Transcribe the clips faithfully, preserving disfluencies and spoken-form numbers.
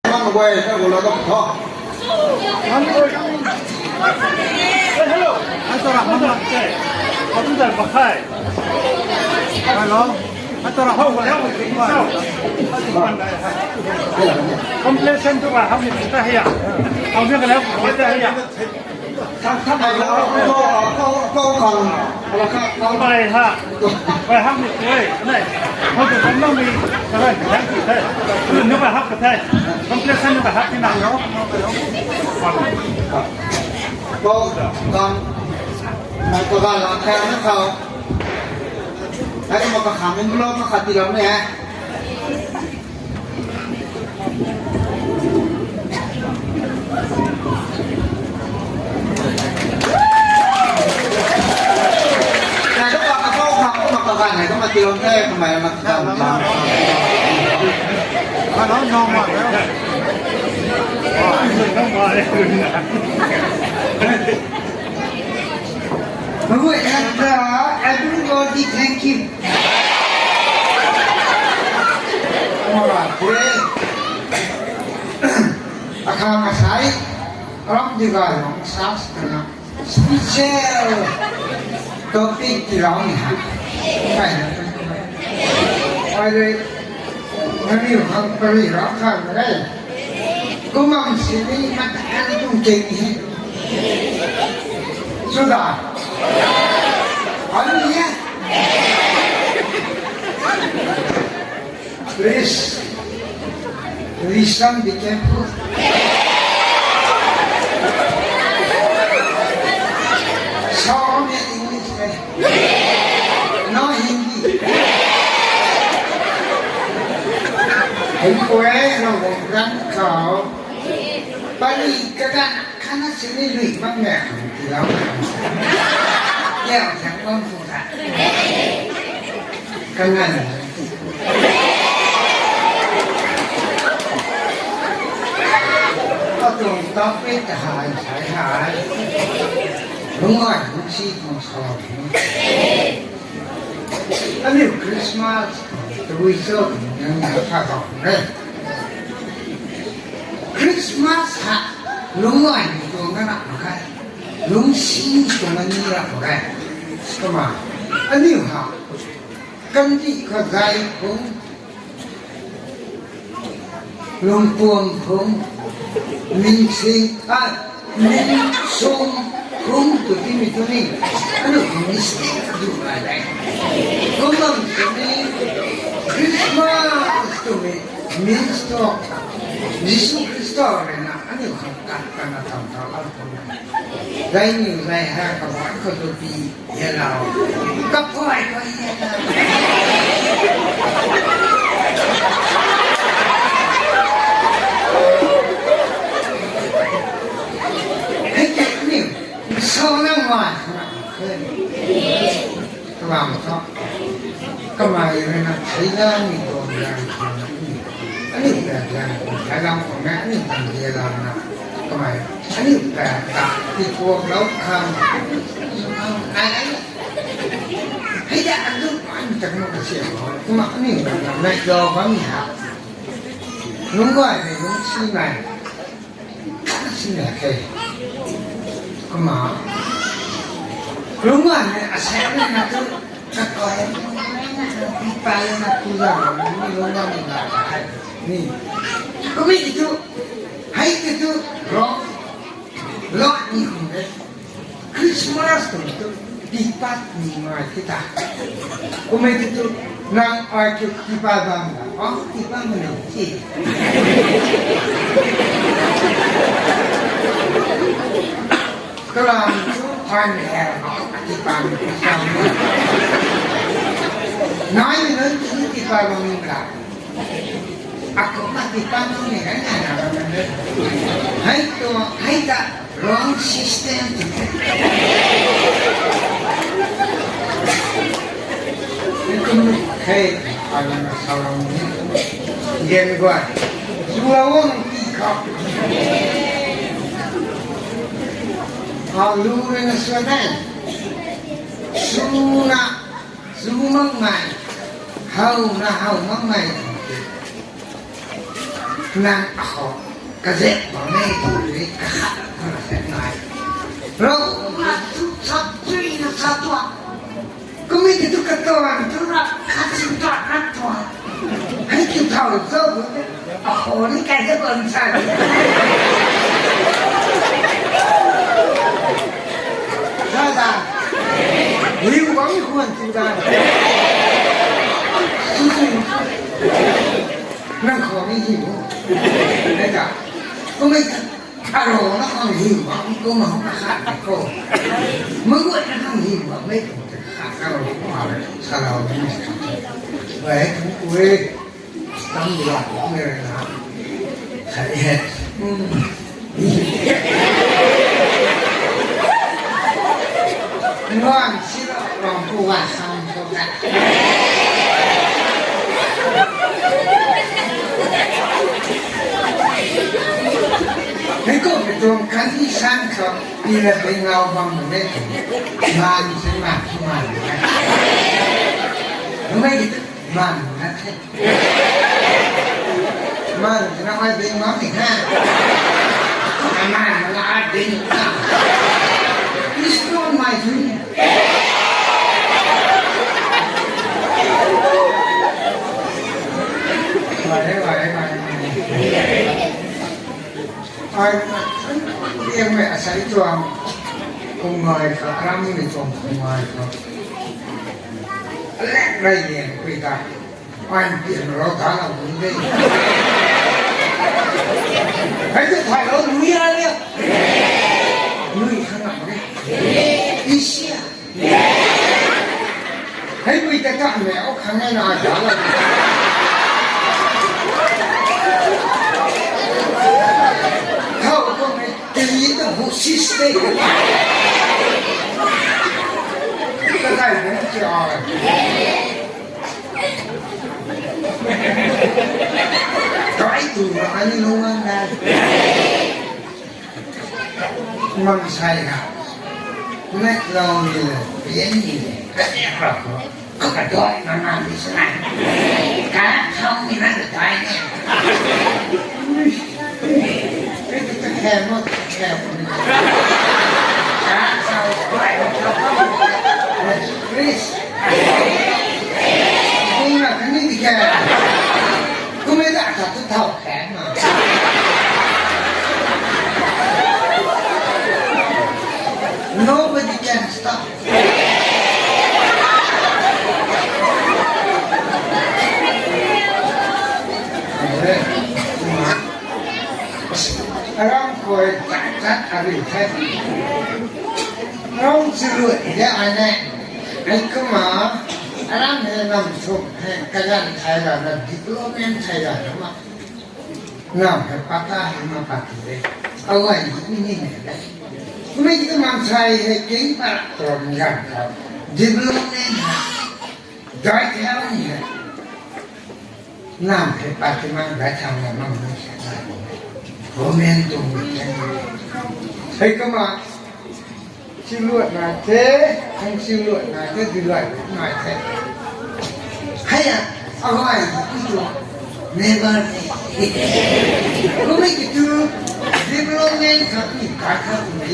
Kan guay ta gula ka tho. Hello. Ai ta ra mang la. Atu dar bakhai. Hello. Ai ta ra mang la. Completion tu ka hami ta hiya. Hami ka na ta hiya. Bai ha, bai hak ni tui, nei, hou tu bam nang ni, karai hak ti the, tu ni bai hak ka the, completion ni bai hak ti na. Kau kan, na kau kan la kau na kau, ai ma ka kham ni lo ma khat ti lam ni hai. Everybody, thank you. Alright, pray. Akhang asai, aram di ga long sas kana special topic ti long ni ha. Kai na kai na. Ai le, ngani hang pari ra khan na kai. Kumang sini mat kan tung keng ni. Sudah. Anu ya. Please, listen, be careful. Sorry, English, eh? No Hindi. Hei kwe, no, gan kau. Pali kagan khana sini lui mang ne. Lau. Ya, yang mang fu ta. Kagan. Atung topic hai, hai, hai. Lungc ai, lungcsi tuang salou. Aniu Christmas, tabui cho, nang na kha bam e. Christmas ha, lungc ai ni tuang na mak khe. Lungcsi tuang na ni ra mak khe. Kumna, aniu ha, kandih kazei khou, lungpuam khou, minsing, a, minsung khou tu timi tu ni, anu khou mistake du nai nai. Kumna timi, Christmas twmei means tu, Jisu Khrista rui na aniu khang kat kana tam ta lam khou nai. Zai niw zai ha kabah khou tu pi. Yellow. Kapuai khou yellow. Hei tei ni, so nang mai khou na khe. Kalam tho. Kamei rui na thei la ni tuang lam khou na ni. Aniu ta lam khou, thei lam khou na, aniu ta yellow na. Kamei, aniu ta ta, ti kuak lou khang. Ai, ai. Hei da, adu, ai, mi ta kumna ka siam khou. Kumna aniu ta na, nai lou bam ni ha. Lungc guay mei, lungcsi mei. Ka na si na khe. Kumna. Lungc guay mei, asei mei na tu, ka koi, pi pai na tu za, ni lungc guay mei na ka hai. Ni. Kumna ki tu, hei ki tu, rong. Lot ni khou de. Christmas tu tu, tipat ni ngai kita. Kumna ki tu, nang ai tu tipat bam da. Oh, tipat mana ki. Kalam tu, ai ni hai, oh, tipat ni sam. Nai ni nang tu tipat bam ni da. Aku mati panu ni kan na na na na. Hai tu, hai ta wrong system tu. Aku mati, hey, alam na salam ni. Gen gua. Sula wang ti ka. Alu ni na sua dai. Suna, su mang mai. Hau na hau mang mai. Nang aho kazek bam e tu ni kakhat na se nai. Rau na tu sa tui na sa tua. Kumei ki tu katuan tu ra khat sin ta na tua. Hei ki thau zo bu te. Aho ni kai de bam sa. Sa da. Liu bam ni khuan tu da. Su su. Nang khou ni hi mo. Nai ta. Kumei ta. Aro na khang hi mo. Kumei na khat ko. Mangwat na khang hi mo. Mei ta khat ka ro ko ma le. Sa ro ni. Wei, wei. Tam la ko me na. Sai he. Ngon siro rong pu wa sang ko ka. Hei ko pe tuang kan i sang ko pi la pe ngau bam na me. Ngon si ma si ma. Ngon ki tu ngon na the. Man, na ai ding mam ni ha. Man, na ai ding na. It's not my dream. Wai, wai, wai, wai. Ai, ai, ai, ai, asai tuang. Kung ngai ka, ram ni tuang kung ngai ka. Lek rai ni kui ta. Ai, pian rau ta lau ni de. Hei tu thai rau nui a le. Nui khang na ni. Isia. Hei bui ta ta me o khang na da lau. Thau ko me te ni ta bu sis de. Ta kai bu ti a. Kai tu na ani lung ang na. Mang sai ha. Nek lou ni le, bien ni le. Ka nek ra ko. Ka ka doi na na ni sa na. Ka thau ni na ka doi ni. Please. Kung na kani di kya. Kumei da ta tu thau khe na. Nobody can stop. Aram khou chat chat a ri the. Aram chilu ya ai ne. Ai kumna aram hei nam thum hei kagan thai ra na development thai ra na ma. Nam hei pata hei ma pati de. Awai ni ni ne de. Kumei ki tu mansei hei king pa tron gan ka. Development hei. Dai thau ni hei. Nam hei pati mang dai thau na mang ni se na. Comment tuang ni se. Hei kumna. Siluat nai the, khang siluat nai the, dilai nai the. Hei a, awai ki tu, never the. Kumei ki tu, development khat ni kai khat ni.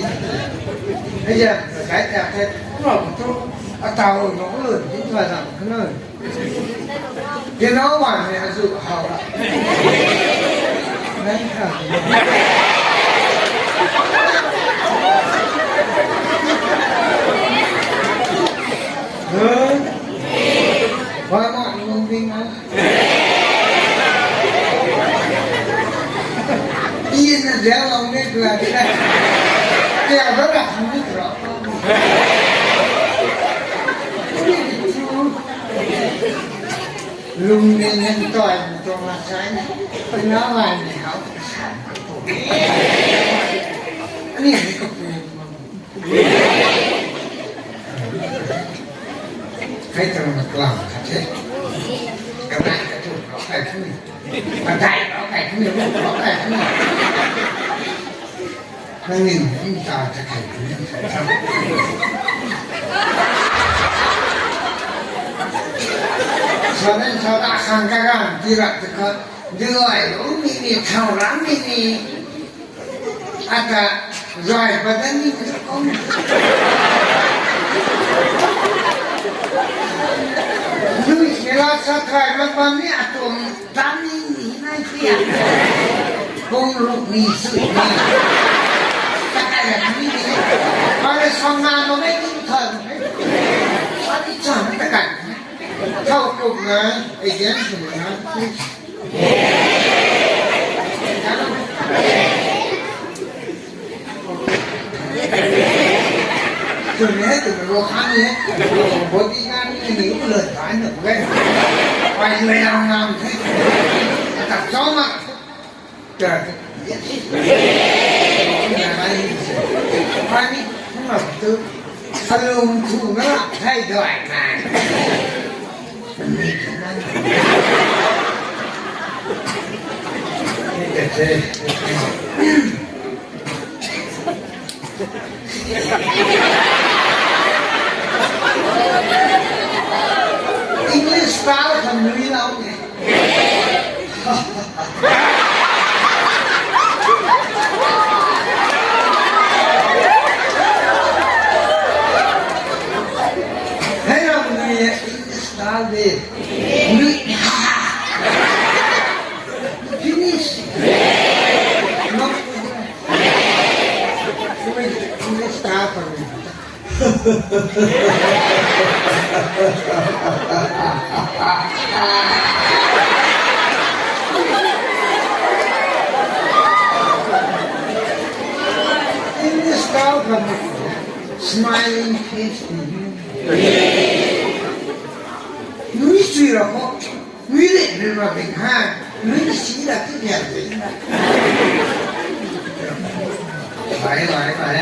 Hei a, kai khat the, kumna tu, atau no lo, ni tu a zang, kumna. Kina wan ni azu hau. Nai ka. Huh? Wa ma nung ding a. Ian na dia long ni kula kina. Kya ba ra hang ni kura. Lung ni nang toi ni tuang la sai ni. Pina lai ni hau. Ani ni ko pu. Hei tuang na klang khat the. Kadai ka tu, rau kai tu ni. Kadai rau kai tu ni, rau kai tu ni. Nang nin, nin ta ta kai tu ni. Sa nen sa ta khang kagan, ti rak ta khat. Duai lungc ni ni, thau ram ni ni. Ata zai padan ni ni kong. Lui sila sa thai ma pan ni atum tan ni ni nai pia. Kong ruk ni sui ni. Takai la ni ni. Pare song na no me ni thai. Pare chang takai. Thau kum na, again kum na. Tuni hei tuni ro khang ni hei. Body gan ni ni u loi kai na pu e. Pai loi lam ngam the. Tak chau ma. Ta. Pai ni, ma tu. Alung thu na thai doi na. English style khang nui lau ni. Hei ram nui e, English style de. Nui. Finish. No. English style khang nui. English style khang smiling face ni. Nui sui ra kho. Nui le, nui ma bing ha. Nui ni si da tu nia de. Lai, lai, lai.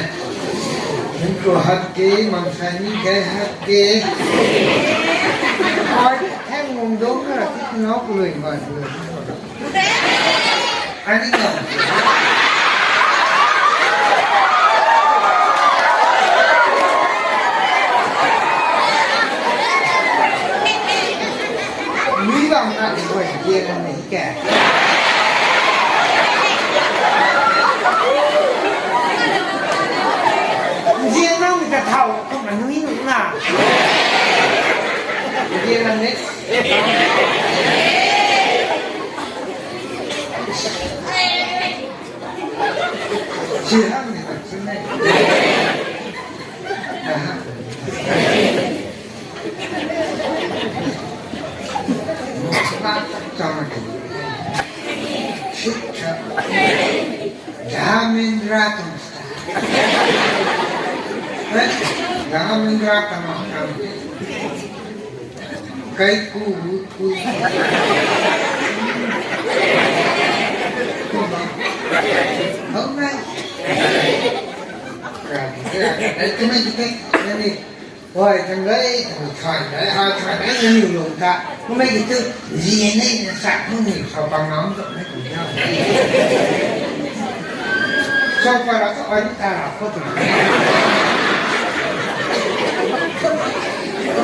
Nunc khou hat ke, mansei ni kai hat ke. Ai, heng mung dong na, ti nok lui ma lui. Ani ngam. Nui bam na di guay, ye na ni ke. Ye na ni ka thau, kum na nui nu na. Ye na ni. Dhamendra tuang style. Dhamendra tuang style. Kaiku, ku. How nice. Ai, tumei ki te, nani, oi, thang gai, thang thai gai, ha, thai gai, nani lung ta. Tumei ki tu, zi nei na sa, nani sa pa ngam ta, nai ku ya. Sa pa ra ta, ai ta ra ko ta.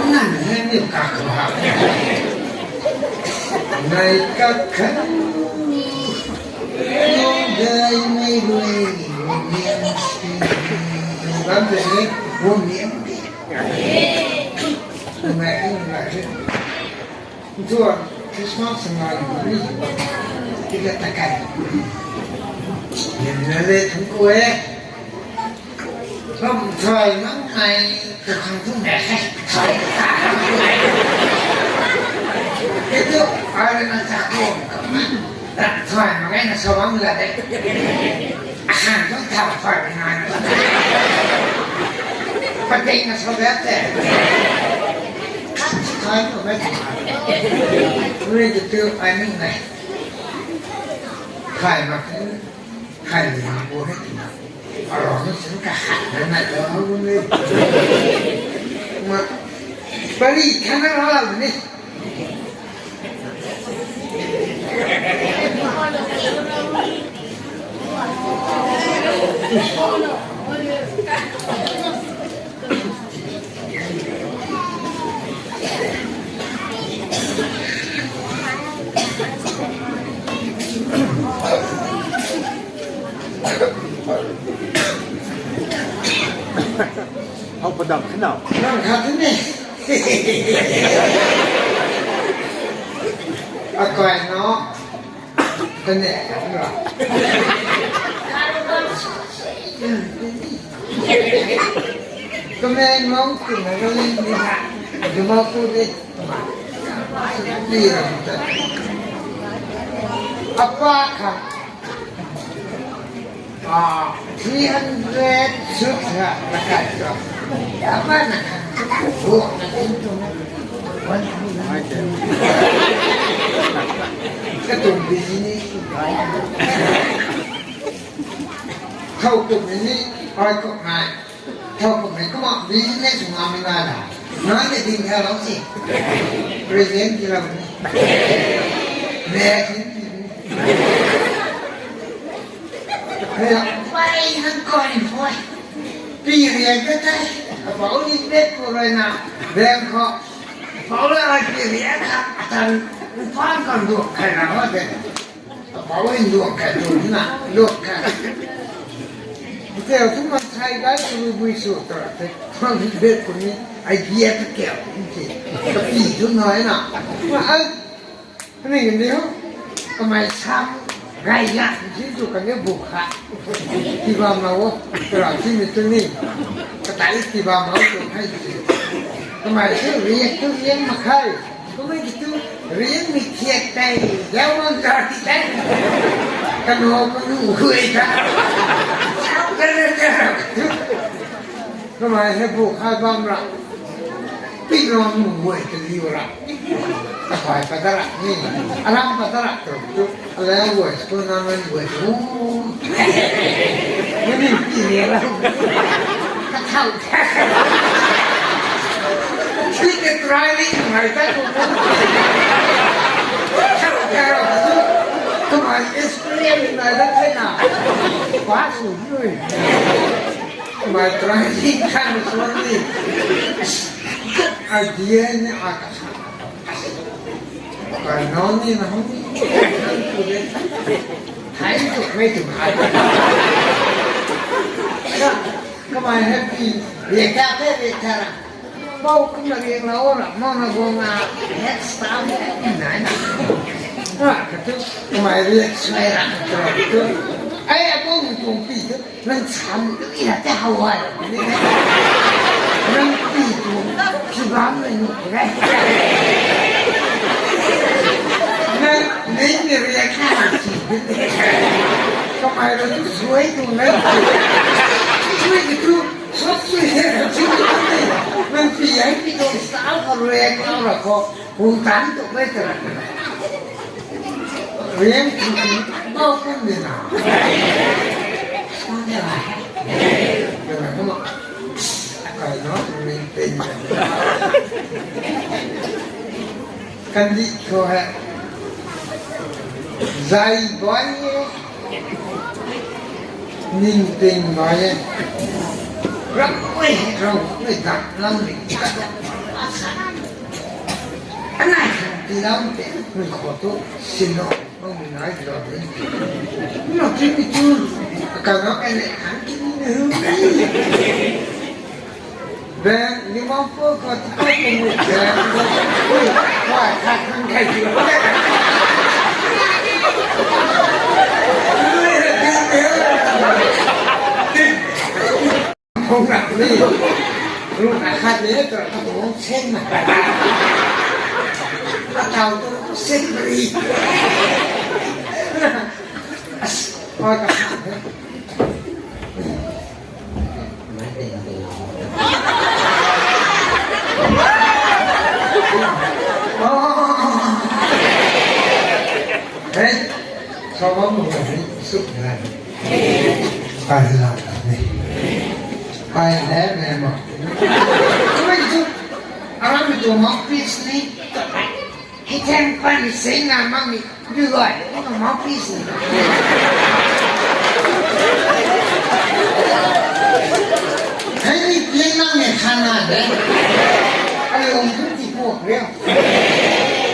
Nani, nani ka ko ha. Nai ka khan. Nung dai mei rui, nung niam si. Lam te ni, nung niam di. Nung nai, nung nai si. Ntua, Christmas ngai ni. Tiga takai. Niam na le thung ko e. Ram thai mang nai, kakhang tu me he. Thai ta. Itu, ai na sa ko. Ram thai mang nai na sa bam la de. Akhang tu thau thai nai. Pating na sa de te. Kat thai ko me. Ui tu tu ai ning nai. Thai mang. Hai ni ma bo he ti na. Aro ni sin ka hai na na lo ha bo ni. Ma, pari khana ra la ni. Hau padam khe na. Nang khat ni. Akai no. Kane khat na. Kame ngong tu na ling ni ha. Duma ku ni. Ni ram ta. Apa khat. Ah, three hundred sut ha, lakai tu. Yama na kan tu, na kan tu na. One hundred. Katuang business. Khou tu ni, ai khou nai. Thau kummei kumna business ngamei nai la. Nai ni ding thalou si. Present tilou ni. Mek ni. Hei, pai han koi ni poi. Pi riak ka tei. Apou ni bet pu rui na. Bang khou. Apou la ai pi riak kha. Atan pan kan du. Khai na ho de. Apou in luang kai tu na, luang kai. Tei tu man sai dai tu bui su ta te. Tuang de tu ni idea ta kau ti. Tapi tu na na. Ma ai. Ni ni ho. Kamei sam gai ya ji tu kan ye bu kha. Ti bam na wo. Tra ti mi tu ni. Katai ti bam na wo tu hai ji. Kamei tu riak tu riak ma khai. Kumei ki tu riang mi thiak tei, yau mang ta ti tei. Kanu kanu hui ta. Kanu kanu. Kumei hei bu khai bam ra. Pi rong hui ta liu ra. Apai pa ta ra ni. Aram pa ta ra tu tu. Allow words, tournament words. Ooh. Mani pi ni la. Ka thau the. Pi ke training ngai ta ko. Ka thau the. Kamei experience nai ta the na. Pass hu nui. Kamei training kan suan ni. Idea ni a ka Kai nau ni na hung ni. Thai tu mei tu hai. Ka, kamei happy. Riak ta the, riak ta ra. Bau kumna riak la o ra, mau na guang na. Next time, nai na. Ha, ka tu, kamei riak suai ra, ka tu. Ai, a bau ni tuang pi tu. Nang sam tu i na te hawai. Nang pi tu si bam le nu rai. Nang nei ni riak na si. Kamei ra tu suai tu nang. Suai ki tu, sot suai he, suai ki tu. Nang pi ai pi tu sa ko riak na ra ko. Hung tan tu mei ta ra. Riang tu tu bau kum ni na. Sa ni la. Ni la kum. Kai no ring ping. Kan di ko he. Zai boi ye. Ning ting mai e. Ram ui, ram ui, dak lam ri. Anai, ti lam te, ui kho tu, sin lo, ui nai lo de. No, ti mi tu, ka no, ka ne, kan ti mi na hu. Bang, ni mangpu ko ti ko pung ni bang. Ui, wai, khat khang kai ti. Hong rak ni. Ru na khat ni tu ka hong sen na. A tau tu sen ri. As, wai ka khat ni. Hey, sao bam mu hei suk nai. Ai la ni. Ai le me mo. Kumei tu, aram tu mouthpiece ni. Hei thang pan sing na mang ni, du loi, o ka mouthpiece ni. Hei ni pian nang ni khan na de. Alung tu ti po riu.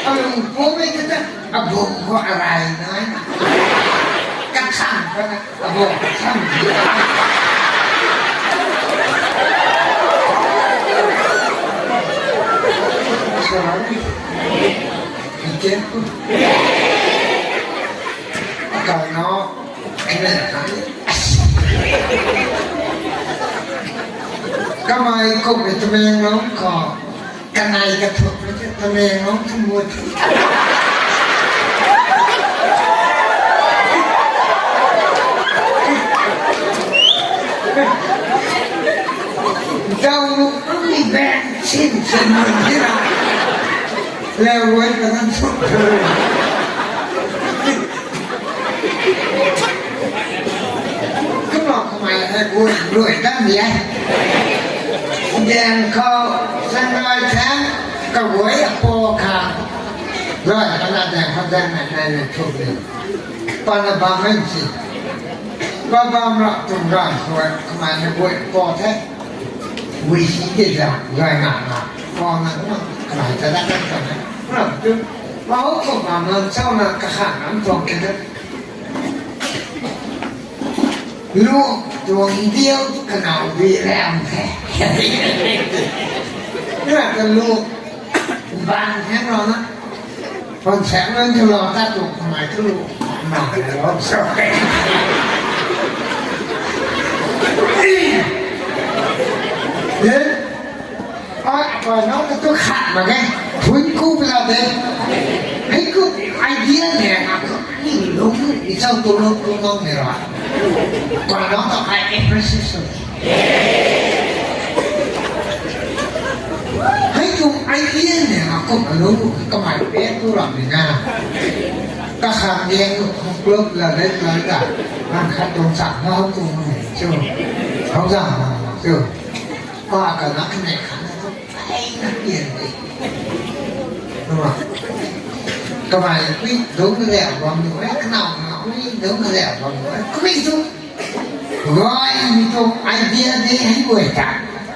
Alung po mei tu ta, abung khou arai nai na. Ka khan pa na. Abo, sam di. Sorry. Be careful. Akai no. Kene kan. Kamei kummei Tamenglong khou. Kanei kathuk na te Tamenglong thu mut. Zau lu kami bang sin sin mut di ra. Leu luai kanan thuk. Kumna kamei hei guay rui dam di e. Daeng khou sangai thang kaguay apo khang. Rui pana daeng khou daeng nai nai nai thuk di. Pana bam mei si. Ba bam ra tum ram khou kamei hei guay apo the. Gui si ke za, gay na na, kau na na, kanei ta da kan kan na, na tu, ma ho ko ma man chau na kahan nam tuang ke da. Lu, tuang diu tu kanau bi ram the. Na ka lu, bang the na na. Phone sa nunc thu lou ta tu kamei thu lou na lou sa. Eh? Ai, akai nunc ta tu khat mak ge. Thuanc ku pla de. Hei ku idea ne, akai ni lung ni chau tu lou tu lou ni ra. Akai nunc ta ai appreciation. Hei tuang idea ne, akum alung kamei pek tu ram ni na. Kakhang liang tu club la dei la ta. Nang khat tuang chak na hou tuang ni chu. Hou zang na chu. Pa ka na kane khat na tu. Hei na pian ni. Tuma. Kamei kui dong le bam nu, eh, kanau na kui dong le bam nu, eh. Kui tu. Gay mi tuang idea de hei guay ta.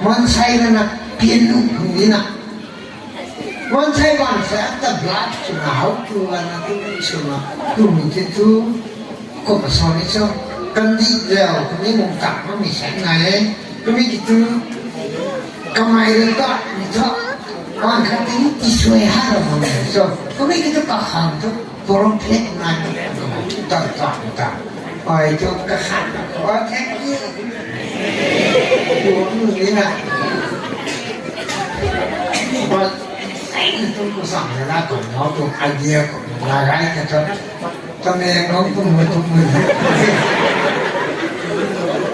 Mansei na na pian nu hung di na. Mansei mansei ta blood swna hou tu na tu swna. Tu mi ti tu. Kum sa ni so. Kandi leu kami mung tak ma mi sai nai e. Kami ki tu. Kamei le ta mi ta. Wan khat ti ni ti suai ha ra ma mi so. Kami ki tu kakhang tu. Tuang phek nai ta ta ta. Ai tu kakhang ta. Ai thek ki. Tuang ni na. But ai tu ko sang na ko no tu idea ko na rai ka ta. Tamenglong tu mo tu mo.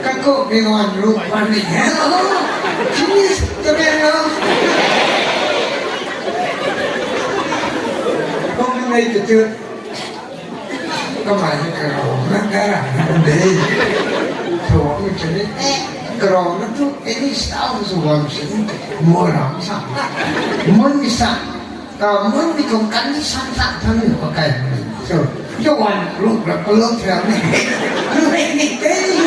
Kako mi wan ru pan ni. Finish Tamenglong. Kong ni tu tu. Kamei ni karau na kara na de. Thu mi chani, eh, karau na tu, eh, ni style su wan si, mo ram sa. Mo ni sa. Ka mo ni kong kan ni san sa, than ni ko kai mo ni. So, yo wan, lu, la, ko lo, tra ni. Lu, ni, ni, te, ni.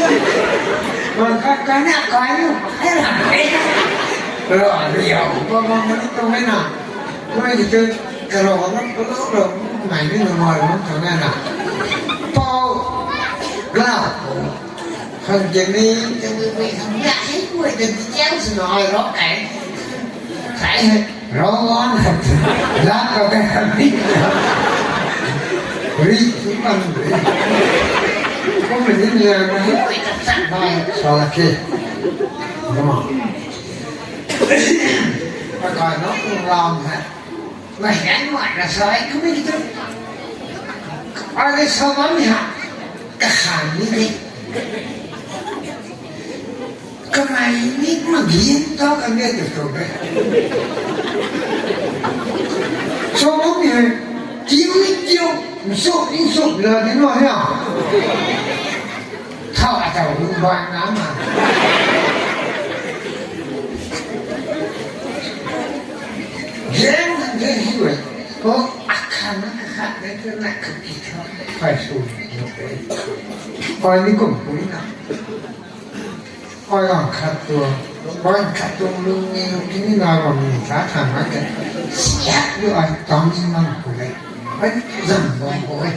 Wan ka, ka na, ka ni, ka na, ka na. Ro, ro, yo, ko, ko, mo ni, to, me, na. Ko, ni, tu, Karau na pulou rou, mei ni na mai rou tang na na. Pau, glau, khang jeng ni, jeng ni, jeng ni, jeng ni, jeng ni, jeng ni, jeng ni, rou kai. Kai hai, rou wan, la ka kai hai. Ri, tu pan ri. Kum ni ni na, na hai, sa la ke. Come on. Akai na, lam hai. Ngai hei ngai na sa e, kami ki tu. Ai le sa bam ni ha. Kahan ni de. Kamei ni magian ta kan de tu tu de. Sa bam ni hai. Kiu ni kiu. Nsu, nsu la di no ya. Thau a thau lu bai na ma. Jeng, jeng hi wei. Ko akhan na kakhat na tu na kaki thau. Pai su ni wei. Pai ni kum pui na. Pai lang khat tu. Pai khat tu lu ni lu kini na ram ni tha tha na ke. Siak lu ai tam ni mang ku le. Ai zam bam ku le.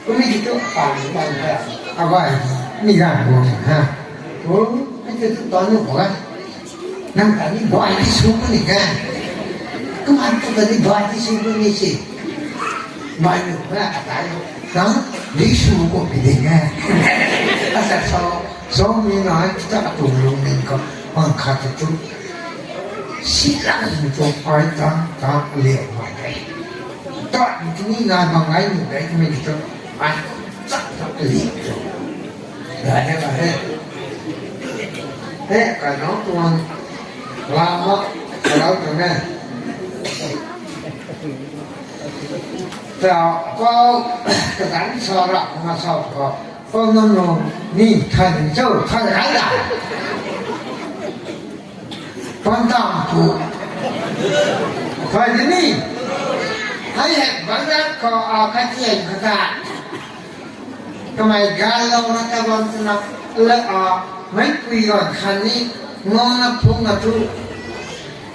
Kumi ki tu pan ni bam le. Abai ni gan guang ha. O, ai te tu tan nu ko ga. Nang ta ni bai ni su ko ni ga. Kuman tu ta ni bai ni su ko ni si. Bai nu ga atai. Nang ni su ko pi ding ga. Asa so, so ni na ta tu lung ni ko. Ang khat tu. Si lang tu pai tang tang liu mai dai. Tat ni na bang ai nu dai mi tu. Ai, chak chak liu tu. Dah he, dah he. He, ka nau tuang. Lam mak, ka nau tuang e. Tau, kau, ka tan sa ra, ma sa ko. Kau nang nung, ni, thay ni, chau, thay hai da. Pan tam pu. Thay ni. Hai he, bazar ko, a, ka tian ka ta. Kamei galou na ta bam twna, la a, mei pui gon khan ni, ngau na phung na tu,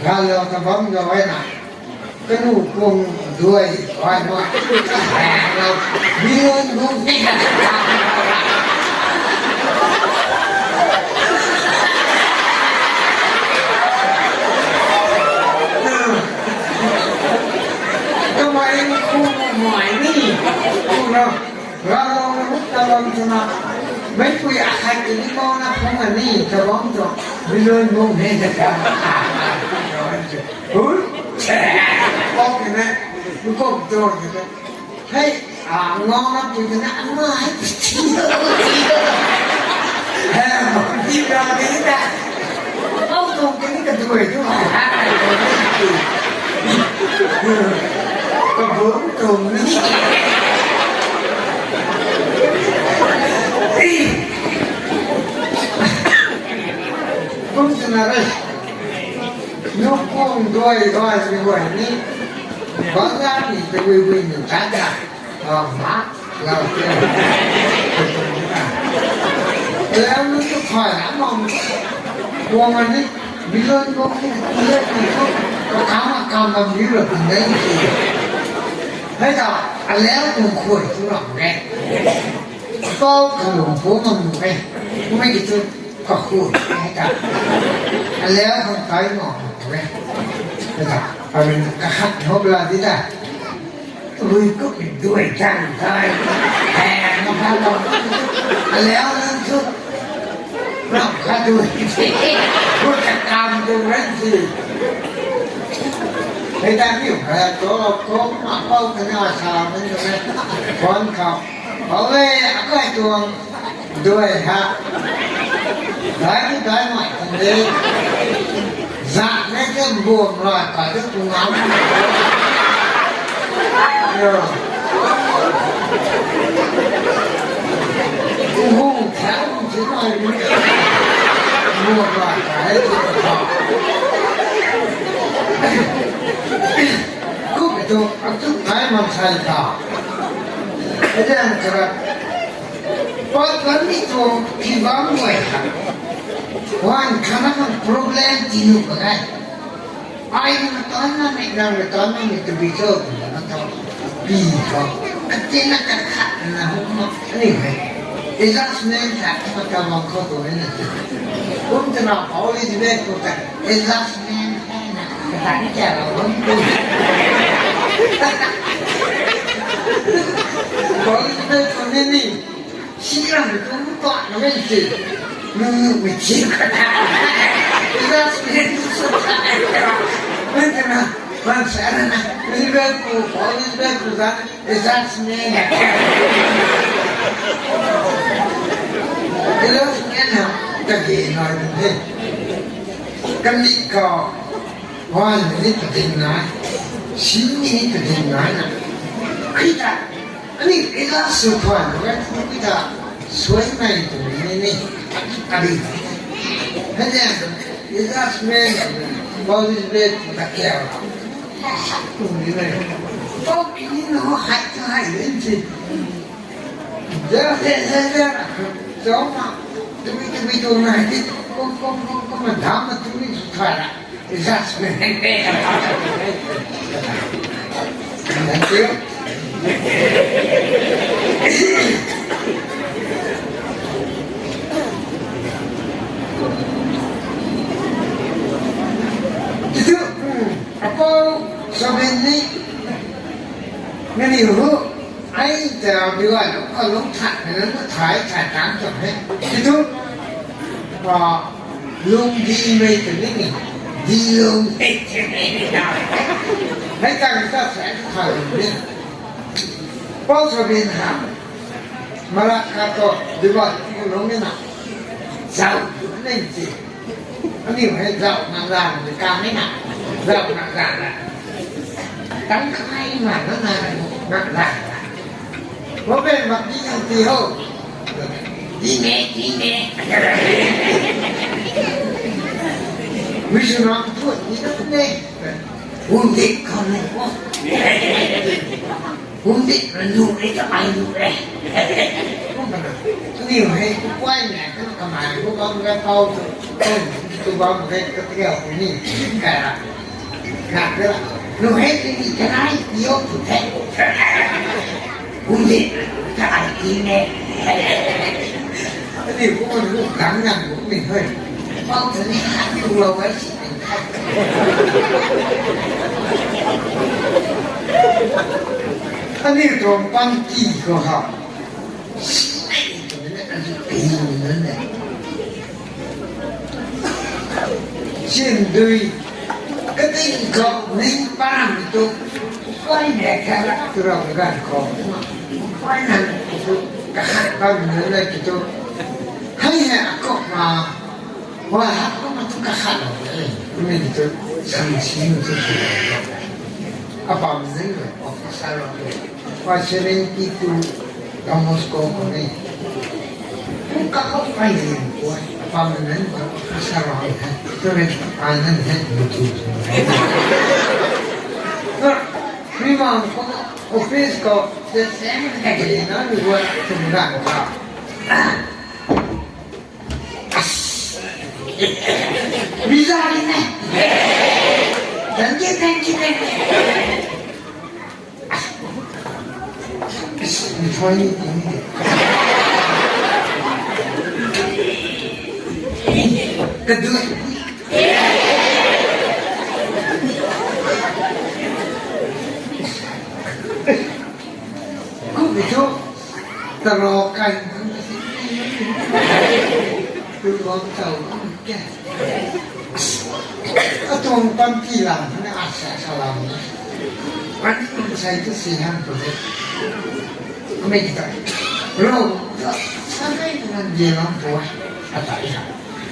galou ta bam gau e na. Kanu kung duai, ai ma. Bilon bung ni. Kamei kung mai ni, kung na. Galou na mut ta bam twna, mei pui a hai ti ni kau na phung a ni ta bam tu, bilon bung ni ta ka. Hui, kau kina, lu kau tu kina. Hei, a, ngau na pui kina, a, ngau hai ti ti. Hei, ti ra ti ta. Kau tuang kini ka duai tu. Ka bung tuang ni. Kum sina re. Nu kung duai duai si duai ni. Bazar ni te wui wui ni ta ta. Lam mak, lau te. Lau nu tu khay na mong. Kuang ani, bilon bok ni, bilon ni tu, kakam akam bam ni lo tu nei ti. Hei ta, alau tung khuay tu ram ge. Kau kalung pu ngam nu ge. Kumei ki tu, kakhuay, hei ta. Alau khang kai ngam nu ge. Hei ta, arin kahat hop la di ta. Rui kup duai tang kai. Hei, ma kha lo. Alau nang tu. Ram kha duai. Ko ta kam tu ran si. Hei ta piu kha to ko ma pau kha na sa men tu ne. Kon kha. Pau le, akai tuang. Duai ha. Dai tu dai mai kan de. Zak ne ke buam rai ka tu tu ngam. Yo. Tu hung thau hung si mai ni. Buam rai ka he tu ka. Kup tu, a tu kai mam sai ka. Ajan kara. Pat kan mi tuang pi bam guay kha. Wan kha na kan problem ti nu ka gai. Ai na tan na mi, nang na tan na mi tu bi cho tu na ta. Pi ko. Ati na ka khat na hum ma. Ani hai. Adjustment kha ma ta bam ko tu na. Kum ta na pau li di be ko ta. Adjustment hai na. Ka ta ni kya la hum tu. Pau li di be ko ni ni. Sira mi tu mu ta na men ti. Nu nu mi ti ka ta. Ila si ne tu so ta. Men ta na, man sa na na. Ni be ku, ko ni be ku da. Ila si ne na. Ila si ne na. Ka ge na ni he. Ka ni ka. Wan ni ta ding na. Sin ni ta ding na na. Kri ta. Ani ila sw thuan, ila sw thuan, suai mai tu ni ni, adi. Hanya, ila smen, body bed, ta kya. Kum ni mai. Body ni no, hai ta hai len si. Ja, ja, ja, ja. Joma, tumi, tumi tu na di. Kum, kum, kum, kum, dam, tumi, sw thuan. Thank you. Hu, ai ta bi gay lou, ka lung that na na thai thai tang tang he. Ti tu, a, lung di mei ta ni ni, di lung mei ta ni ni na. Hei tang ta sa thai lung ni. Pau sa bin ha. Malak ka to, di ba ti ko lung ni na. Zau, ni ti. Aniu hei zau na zang ni kang ni na. Zau na zang na. Tang khai ma na na na zang na. Wo ben mak di yang ti ho. Di me, di me. Wi su na tu di na ne. Wun di kang ni wo. Hum di, nu e ka ai nu e. Kum kana. Aniu hei, kuay ne, kana kamai, ku bam ga pau tu, tu bam ga ka tia ku ni, ka ra. Na ka ra. Nu hei ti ni kanai, yo tu the. Hum di, ka ai ti ne. Aniu ku man ku gang nang ku ni hei. Pau tu ni ha tu lo ga si. Aniu tuang panty khou ha. Sinei twmei na, aniu ping na ne. Sindui. Kating khou ning param tu. Kuay ne kha la tu rau gan khou. Kuay na tu. Kakhat bam na le tu. Hei hei akok ma. Wa, kumna tu kakhat lou e. Kumna tu, sang sing tu tu. Apam zing lou, officer lou e. Wa, seventy two, Don Bosco khou ni. Kum kakhat pai ni ko. Apam zing lou, officer lou e. Tu ni, ai nan he, tu tu. Na, mi ma ko, office khou, the same thing na, ni wa, tu na ka. Visa ni ne. Thank you, thank you, thank you. Mithai ni ting de. Kadu. Kum ni tu. Taro kai. Tu bam tau. Ke. Atuang panty lam na asa sa lam na. Ani kum sai tu si han tu de. Kumei kita. Ro, sa kai na je lam tu. Ata ya.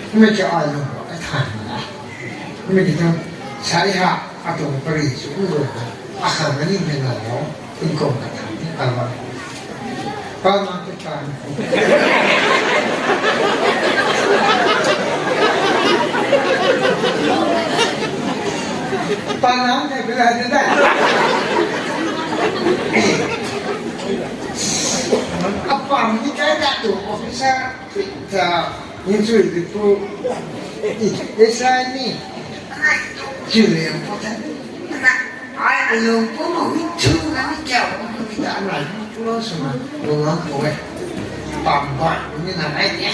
Kumei kia ai lo ka than na. Kumei kita. Sai ha atuang pari su lo. Akhan na ni me na lo. Tingkauh ka than ni palma. Palma tu tan. Palma tu bila tu tan. Apam ni kai ka tu officer. Ta, ni chui di pu. Ni, S I ni. Chui liang pu ta. Ai, alung pu ma hui chu na ni kya, pu ta nai, pu lo sw na, lo lang ko e. Pam bai, pu ni na nai ni.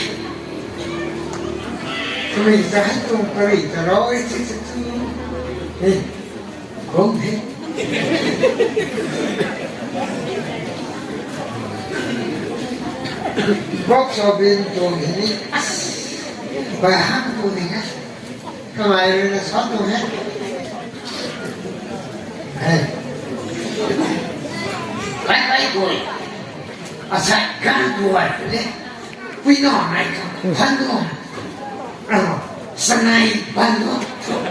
Pu ni ta hai tuang pari ta rau e, chi chi tu. Ni, gong he. Bok so bin tuang he ni. Bai hang tu ni na. Kamei rui na sa tu he. Hey. Bai bai bui. Asai gan bui de. Pui no nai ka. Han no. Ano, sanai ban no.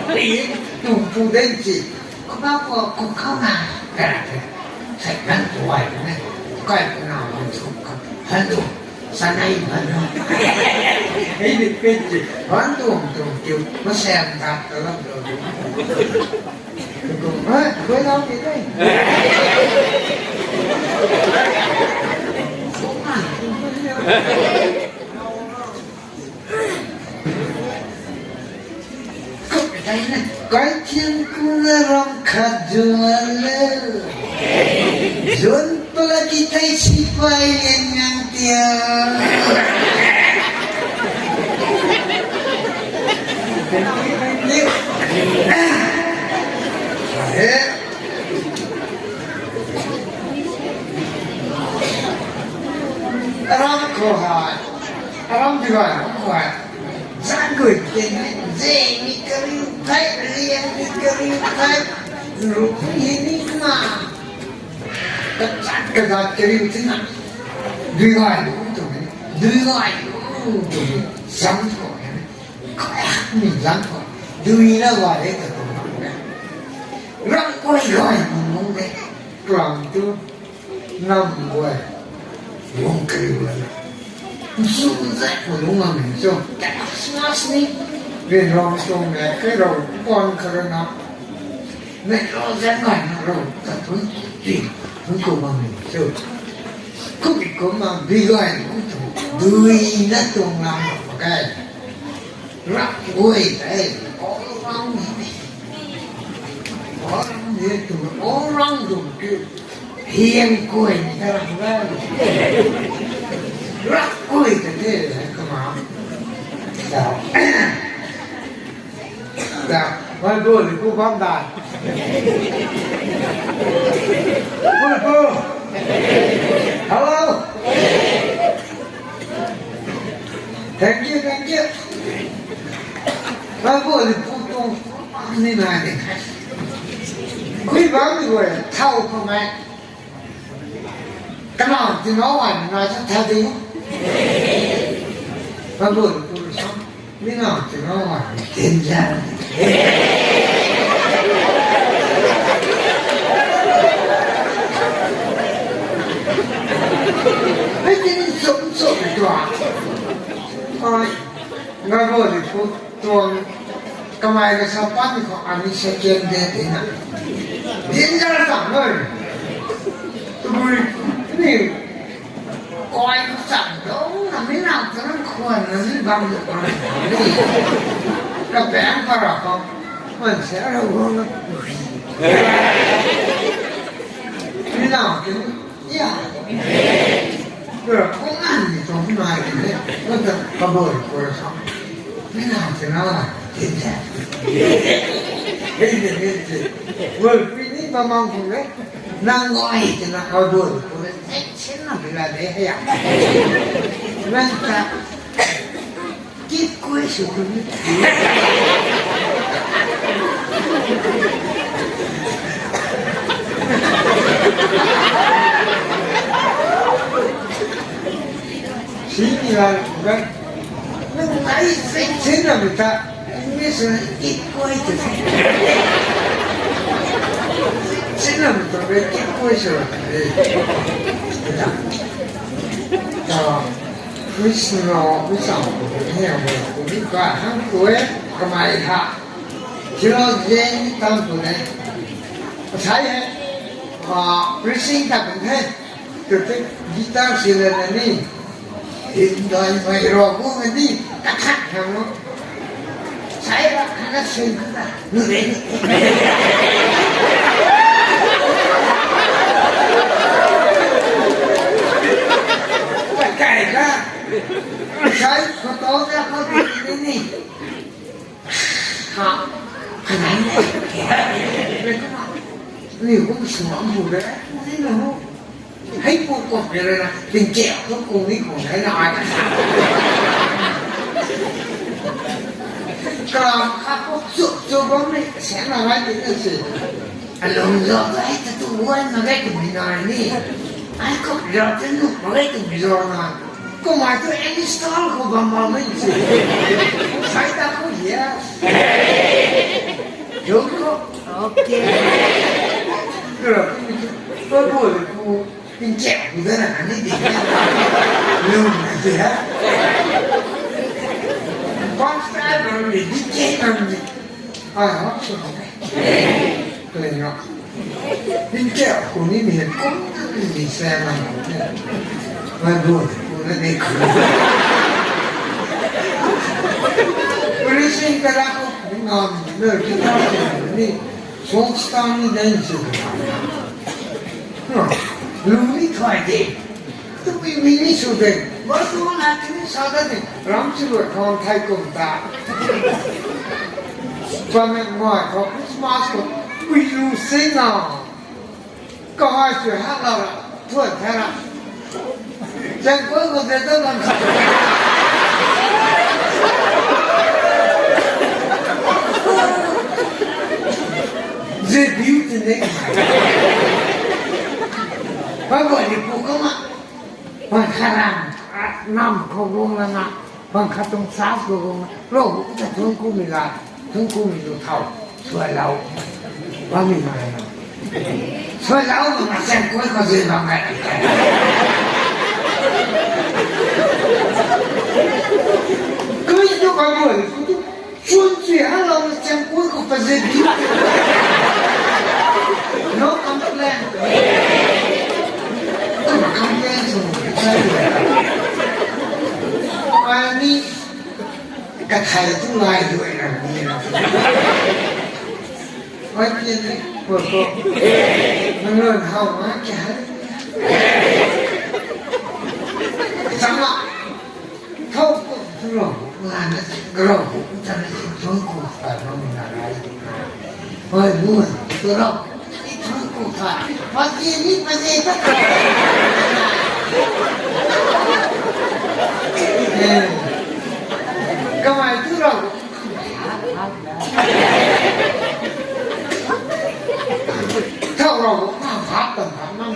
Pui tumpu den si. Ko ba ko ko khau na. Ka ra the. Sai gan bui de. Kai ko na wan su ka. Han no. Sanai ban no. Hei ni pen si. Han tum tum kiu. Masem dat ka lam do. Kum, ha, koi lau ki kai. Kai thiam kuna ram khat zuan le. Zuan pala ki thei sipai lian ngang tia. He. Aram di gay, aram gay. Zan gui, ken ni, zeng ni kariu thei, liang ni kariu thei, ru ni ni na. Kazat, kazat kariu thei na. Dui gay lu tu ni, dui gay lu tu ni, zang tu ni. Kaya ni zang tu. Dui na gay le ta tu na. Ram gay gay ni mung de. Klam tu. Nam guay, lung kariu lana. Nsu zat khou lung ngam ni cho. Christmas ni. Rin rong tuang le, kai rau pon kharana. Mei rau zat ngai na rau, ta tun, tun, tun kou ngam ni cho. Kum i kum ma, bi gay, kum tu, dui na tuang lam ma kai. Rak guay tei, all round ni. All round ni tu, all round tu ki. Hiang guay ni ta rak guay. Rak guay ta te, kama. Da. Da. Wai bu, li bu bam da. Bu, bu. Hello. Thank you, thank you. Nang bo ni pu tuang ni nai ni. Kui bam ni guay, thau khou mei. Kana ti nau ai ni nai sa thau di. Nang bo ni pu ni sam. Mi nang ti nau ai ni tin zan. Hei ti ni sum sum ni tua. Ai, nang bo ni pu. Tuang kamei ka sa pan khou ani second day tina. Danger tam noi. Tabui ni koi khou cham dong na mi nang tanang khwan na mi bam duk na ni. Ka bang para khou. Man se ra guang na. Mi nang kin Ya. Kura kung an ni tuang nai ni le. Kata kabor kura sa. Ni na te na la. Tin te. Hei de hei de. Woi, pi ni ba mang kung le. Nang ngoi te na kabor kura. Hei, sin na bila de hei ya. Nang ta. Kip kuay sw tu ni. Sini la, kan? Nang ai sing sing na mi ta. English na kip kuay tu. Sing na mi ta, kip kuay sw. Eh. Ta. Krishna, Krishna, ni a, ni ka hang kue, kamei ha. Chilo zen tam tu ne. Sai he. Ah, preaching ta kan he. Tu tu guitar si le na ni. Hindai mai ro bu ni. Ka khat hang lo. Sai ra khana sui khana. Nu re ni. Pakai ka. Sai photo na ko ni ni. Ha. Khana ni. Ni kum sua bu re. Ni na ho. Hei pu kop ni rui na, tingkeu thu kung ni kung hei na ai ka sa. Kalam kha kop chup chup bam ni, sian na rai ti na si. Alung zo tu hei ta tu guan na gai tu mi na ni. Ai kop zo tu nu ma gai tu mi zo na. Kumai tu install khou bam bam ni si. Sai ta khou yes. Jump khou. Okay. Kura, kura, kura, kura. Tingkeu, kudana kani di. Lum na di ha. Bus driver ni di ke nang ni. Ai, hop, so. Kling na. Tingkeu, kuni ni kum ni se nang ni. Mai bu, kuna ni kuni. Kuni sing kara ko, ni ngam ni, ni kita ni. Song stang ni den si. Lung ni thay de. Tabui mi ni sw de. Ba tu na ti ni sa da ni. Ram si lu thon thai kum ta. Ba me ngoi khou Christmas khou. Ui lu sing na. Kahai sw ha la ra. Thuan thai ra. Chang koi ko de to lam sa. Ze biu ti ne. Ba bo ni pu ko ma. Ba kharam nam ko gong na. Bang khat tuang church khou guang, Ravguangc ta thuanc kumei la, thuanc kumei lu thau, suailou. Bammei nai na. Suailou na, chang koi khou zin bam nai. Koi tu ka boi, koi tu, chun chui ha lou na chang koi khou pa zin di. No complain. Complain so. Ai ni Kathai tu ngai duai na ni na. Oi, ni ni, ko ko. Nang lun hau ma kya hai? Sama. Thau ko tu lo, la na si, gro ko, ta na si, thau ko, ta lo na rai. Oi, bu, tu lo. Kamei tu rau. Thau rau, hap hap tam hap nam.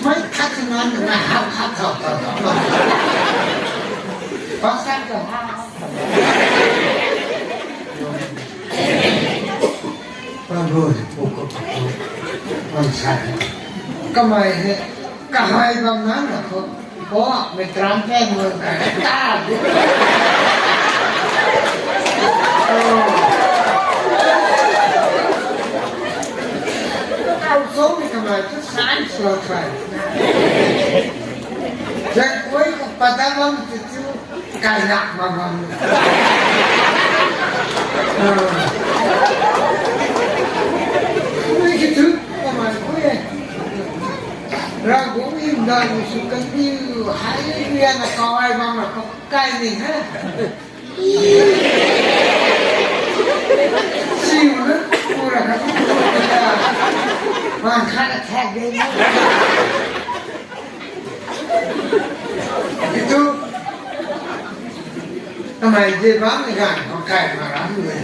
Mei khat si nan na hap hap thau thau thau. Pastor ta hap hap. Pabui, pu ko pu ko, wan sa. Kamei hei, kahai bam nang na ko, o, mei tram pen mo ka, ta. Kau so mei kamei tu science lo try. Zang koi ko pada bam tu tu. Kainak mak bam. Ni ki thu, kamei khui e. Ravguangc hymdaih ni sw kandiu, hallelujah na kau ai bam na kau kai ni he. Siu na, pura ka tu, man khat na thak de na. Itu, kamei de bam ni ganv khou kai ma ram le.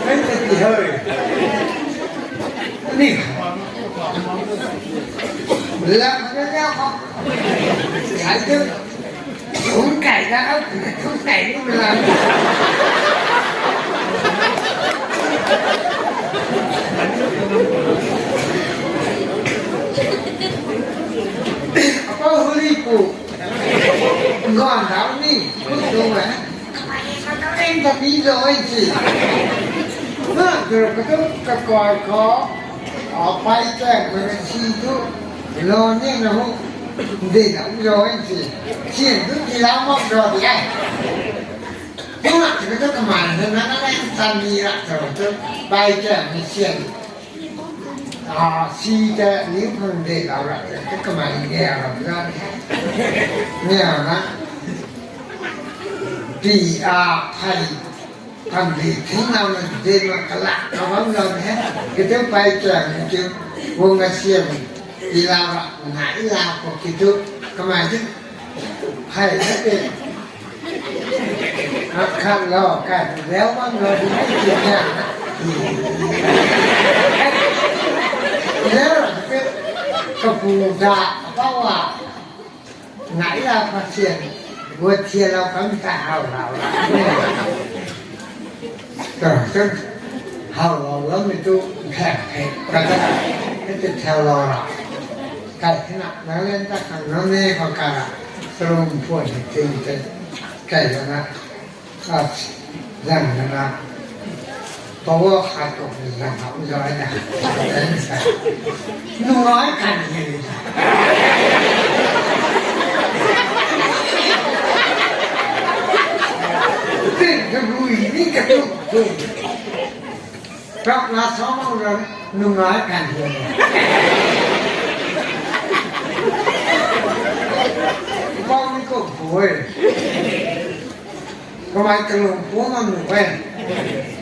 Hei ta ti hei. Ni. Lam na na khou. Hei tu. Thungc kai da, thungc kai ni mei la. Apou huli pu. Ngan dau ni, pu tu e. Kamei sa ta ring ta ni lo e si. Na, tu ka tu ka koi khou. Apai ta, mei si tu. Lo ni na hu. Di na lo e si. Si tu ti la mo lo di e. Pu na, tu ka tu kamei na na na ta ni ra tu tu. Pai ta, mei si. A, si ta ni phang de lau ra, tu kamei ni ra ra. Ni na. Pi a, phai. Kam di thing lau na de ma kalak ka bam lau he. Kitu pai kiang ni kiu. Wang a siam. I lau ra, na i lau ko kitu. Kamei di. Phai na de. Khat khat lo, kai leu bam lo di ni kiu na. Leu ra de. Kapu da, kapu a. Ngai la Pathian, guat thian lou kam ta how lou la. Ta, ta, how lou la mi tu, phek, phek, ka ta, ka ta thian lou la. Kai thina, na len ta khang na ne khou ka la, tarum phuan ni ting te, kai la na. Zang na na. Pawa khat ko zang hap zai na. Nungai kan he. Tin ka bui ni ka tu tu. Rap na sa ma ra nungai kan he. Pau ni ko bui. Kamei kalung pu man nu e.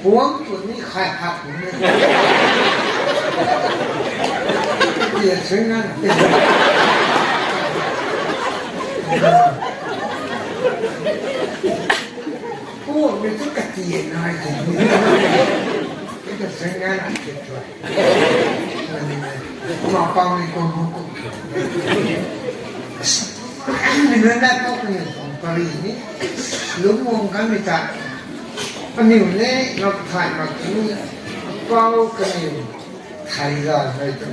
Puang tu ni khai phak ni. Tia sui na. Puang ni tu katia nai tu. Tia sui na na tia tu. Mapang ni kum kum. Ni na na tok ni kum pari ni. Lungmung kami ta. Aniu ni ngam thai mak ni. Pau kaniw thai la hei tu.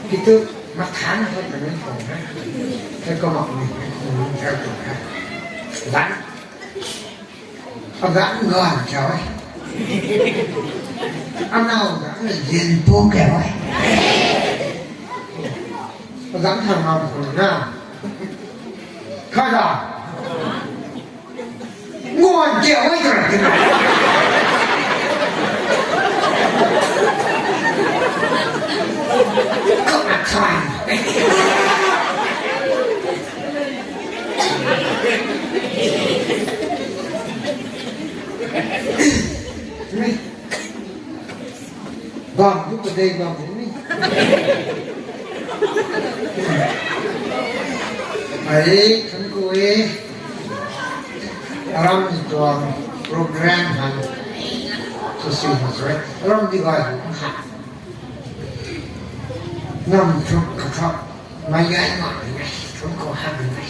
Kitu mathan ho kami kum hai. Hei ko mak ni. Hei tu hai. Lan. Agam ngan chau e. Anau da na yin pu ke e. Agam thang ngam pu na. Kha da. Ngan ke e kara tina. Kau na thai. Bam tu padei bam ni. Ai, kan ko e. Aram ni tuang program han. Tu si ma sui. Aram di bai. Nam thuk kathak. Mai gai mak ni ngai, thum khou hak ni ngai.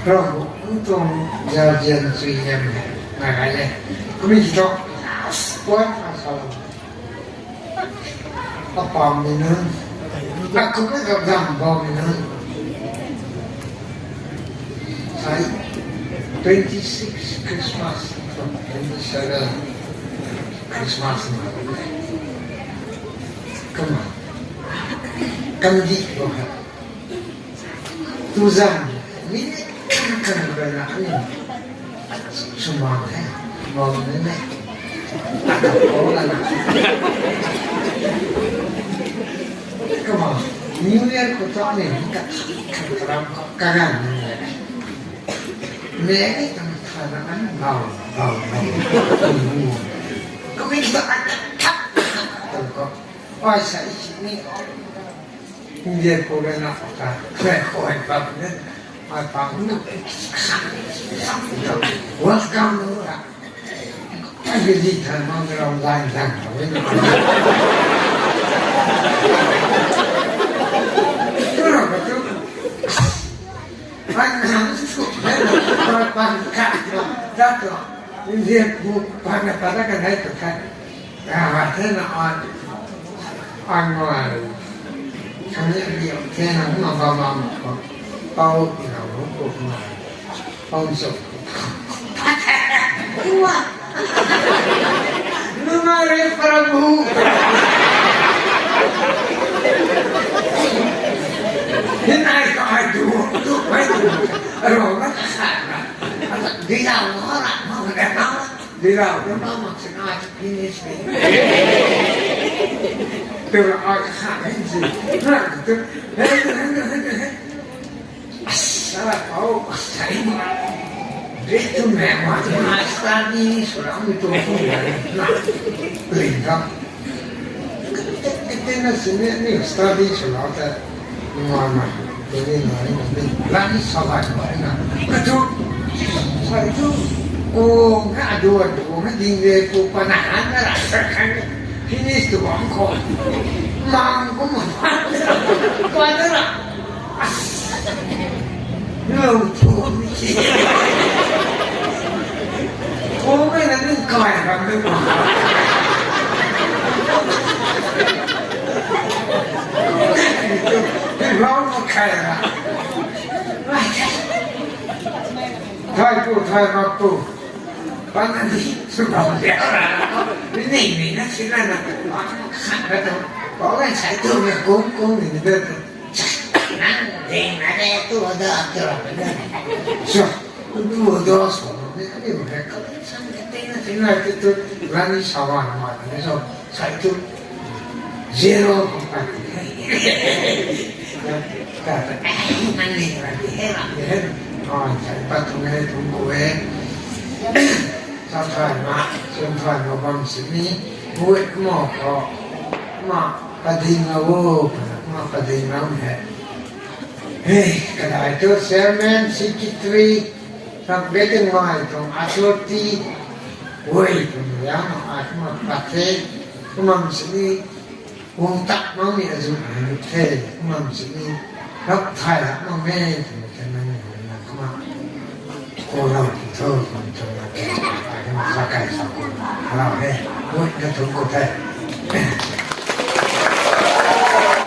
Ram bu tuang zauzian sui liam ni ngai gai e. Kumi ki thu, puan a sa lam. Apam ni nunc. Akum na gap dam bam ni nunc. Sai, twenty six Christmas, twenty seven Christmas ni. Come on. Come deep, go ahead. Tu zan, mi kan kan rui na kan. Sumang he, mom ni ne. Ko la na. Come on. New Year khou tu ni, ka, ka, ka ram khou, ka gan ni ne. Me, tam tha na kan, bau, bau, bau. Kami ta kan, tap, tap, tap, tap. Oi, sa, ichi ni. India ko le na pata, kwe kwe pa ne, ai pa ne, welcome no ra. Ai bi di than mang rau lai lang ra we na. Tu ra ba tu. Ai na su ne, pa pa ka, da tu. India ko pa na pa da ka nai tu ka. Ah, thế là ăn, ăn mà, thằng ấy đi, thế là nó vào vào một con, tao thì là nó cột mà, tao sợ. Ua, nó nói với Prabhu. Thế này có ai đùa, đùa với đùa, rồi nó sẵn là, đi đâu nó là, nó đẹp lắm. Đi đâu nó nói mà Finish me. Tera ai kha hen si. Na tu. Hey, hey, hey, hey, hey. Asara pau, asai ma. Dia tu me ma, ma study sura mi tu tu ya. Na. Linda. Kita na sini ni study sura ta. Ngai ma, tuni ngai ma, ni, lani salai ma na. Katu, sai tu, kung ka adu adu na ding le ku pa na han na ra sa kan. Finish tu bang ko. Mang ko ma, pa na ra. As. Lo tu mi si. Kung na na ni kai ra mi ma. Rau na kai ra. Thai pu, thai mak pu. Bang na ni, su bang liau ra. Ni ni ni na si na na. Khan ra tu. Bang na sai tu na kung kung ni ni de. Nang ding na de tu da tu ra na. Su, tu da su ni ni ma ka. San ka ting na ting na tu tu. Rani sawan ma ni so. Sai tu zero ko pa. Ka ta, eh, nang ni ra di he ra di he. Ai, thei pat tuang e, tuang ku e. Sa thay ma, swn thay ma bam sini, ui, mo ko, ma, pading lo, ma, pading lo he. Hey, kadai tu chairman, secretary, ram beting mai tuang authority, ui, tuang ya, ma, ai, ma, pat the, kumam sini, Guang tak makmei azuh hei the, kumna sini, rap thay rap mak e, twmei ta nang na kumna, khou lou ti tho, twmei ta na ke, ai kumna sa kai sa kumna, alau he, guay na thum khou the.